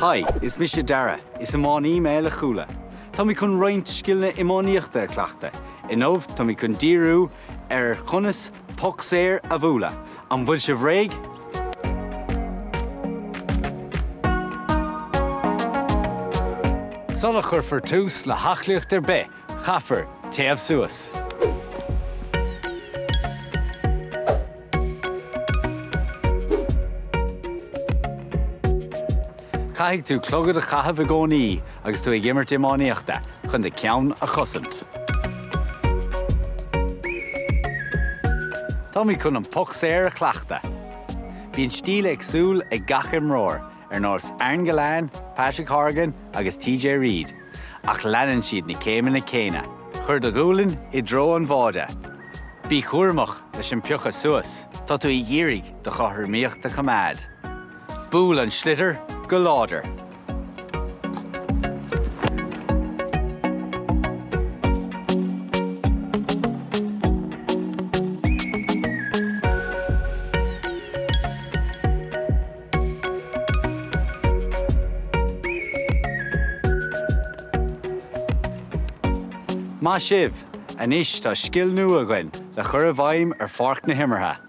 Hi, is mise Dara. Is iománaí mé le Cuala. Táimid chun roinnt scileanna iománaíochta a chleachtadh. Inniu, táimid chun díriú ar chonas poc saor a bhualadh. An bhfuil sibh réidh? Sula chuirfear tús le haclaíocht ar bith, caithfear téamh suas. Caithfidh tú clogad a chaitheamh i gcónaí agus tú ag imirt iománaíochta chun do cheann a chosaint. Táimid chun an poc saor a chleachtadh. Bíonn stíl éagsúil ag gach imreoir, ar nós Aaron Gillane, Patrick Horgan agus TJ Reid, ach leanann siad na céimeanna céanna. Cuir do ghualainn i dtreo an bháide. Bí cúramach leis an piocadh suas, tá tú ag iarraidh do chothromaíocht a choimeád. Buail an sliotar go láidir. Maith sibh! Anois tá scil nua againn le chur i bhfeidhm ar pháirc na himeartha.